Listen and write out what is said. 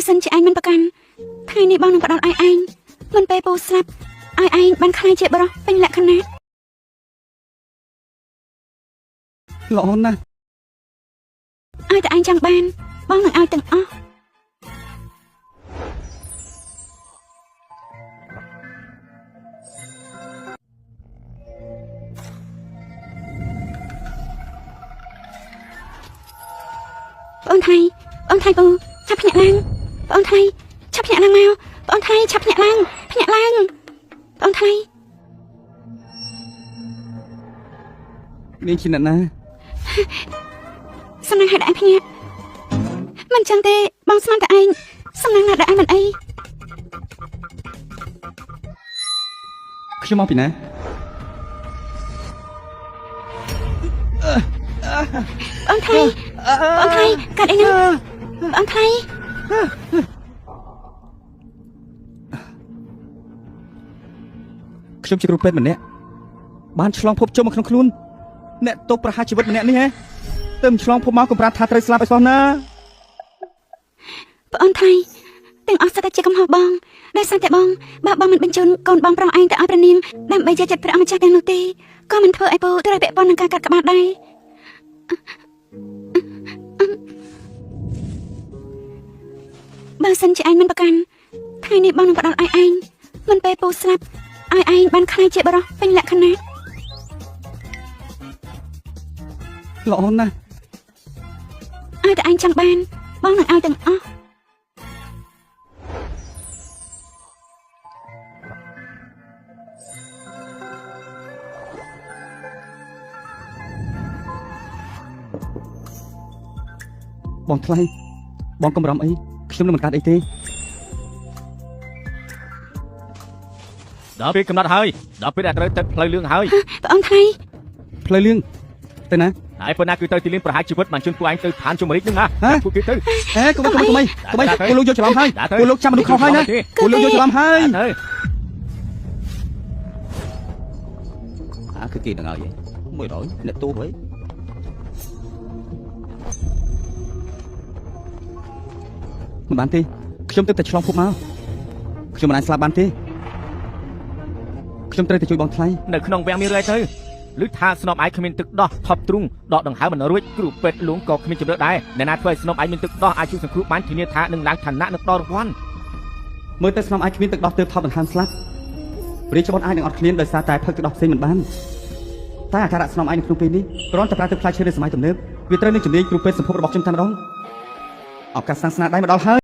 សិនជាឯងមិនប្រកាន់ថ្ងៃនេះបងនឹងផ្ដល់ឲ្យឯងមិនពេលពូស្លាប់ឲ្យឯងបានខ្លាយជាបរិសពេញលក្ខណៈ ល្អណាស់ ឲ្យតែឯងចង់បានបងនឹងឲ្យទាំងអស់បងអូនថៃបងអូនថៃពូឆាប់ភ្ញាក់ឡើងបងអូនថៃឆាប់ភ្ញាក់ឡើងមកបងអូនថៃឆាប់ភ្ញាក់ឡើងភ្ញាក់ឡើងបងអូនថៃ នាងជាអ្នកណា សំណាងឲ្យតែឯងភ្ញាក់មិនចឹងទេបងស្មានតែឯងសំណាងណាស់ដែលឯងមិនអី ខ្ញុំមកពីណា បងអូនថៃបងអូនថៃកាត់អីហ្នឹងបងអូនថៃ ខ្ញុំជាគ្រូពេទ្យម្នាក់បានឆ្លងភពចូលមកក្នុងខ្លួនអ្នកទោសប្រហារជីវិតម្នាក់នេះហ៎ទៅមិនឆ្លងភពមកកំប្រាថាត្រូវស្លាប់ឲ្យសោះណា បងអូនថៃទាំងអស់សុទ្ធតែជាកំហុសបងដោយសារតែបងបើបងមិនបញ្ជូនកូនបងប្រុសឯងទៅឲ្យព្រះនាងដើម្បីយកចិត្តព្រះអង្គម្ចាស់ទាំងនោះទេក៏មិនធ្វើឲ្យពូត្រូវពាក់ព័ន្ធនឹងការកាត់ក្បាលដែរបើសិនជាឯងមិនប្រកាន់ថ្ងៃនេះបងនឹងផ្ដល់ឲ្យឯងមិនពេលពូស្លាប់ឲ្យឯងបានខ្លាយជាបរិសពេញលក្ខណៈ ល្អណាស់ ឲ្យតែឯងចង់បានបងនឹងឲ្យទាំងអស់ បងថ្លៃបងកំរំអីខ្ញុំនឹងមិនកាត់អីទេ ដល់ពេលកំណត់ហើយដល់ពេលដែលត្រូវទឹកផ្លូវលឿងហើយ បងអូនថៃ ផ្លូវលឿងទៅណា ហើយប៉ុណ្ណាគឺទៅទីលានប្រហារជីវិតបានជូនពួកឯងទៅឋានជុំរិចនឹងណា ហ៎ ពួកគេទៅ អេកុំអីកុំអីកុំអីកុំអីពួកលោកយកច្រឡំហើយពួកលោកចាំមនុស្សខុសហើយណាពួកលោកយកច្រឡំហើយ ទៅ អាគឺគេនឹងហើយ100អ្នកទូហើយមិនបានទេខ្ញុំទើបតែឆ្លងភពមកខ្ញុំមិនអាចស្លាប់បានទេខ្ញុំត្រូវតែជួយបងថ្លៃ នៅក្នុងវាំងមានរឿយទៅឮថាស្នំឯងគ្មានទឹកដោះថប់ទ្រុងដកដង្ហើមមិនរួចគ្រូពេទ្យលួងក៏គ្មានជំរឿដែរអ្នកណាធ្វើឲ្យស្នំឯងមានទឹកដោះអាចជួយសង្គ្រោះបានធានាថានឹងឡើងឋានៈនិងដល់រង្វាន់ មើលទៅស្នំអាចគ្មានទឹកដោះទើបថប់ដង្ហើមស្លាប់រាជបុត្រអាចនឹងអត់ឃ្លានដោយសារតែផឹកទឹកដោះផ្សេងមិនបានតែអាការៈស្នំឯងនៅក្នុងពេលនេះគ្រាន់តែប្រើទឹកផ្លែឈើនៅសម័យទំនើបវាត្រូវនឹងជំនាញគ្រូពេទ្យសម្ភពរបស់ខ្ញុំតែម្ដងឱកាសសាងស្នាដៃមកដល់ហើយ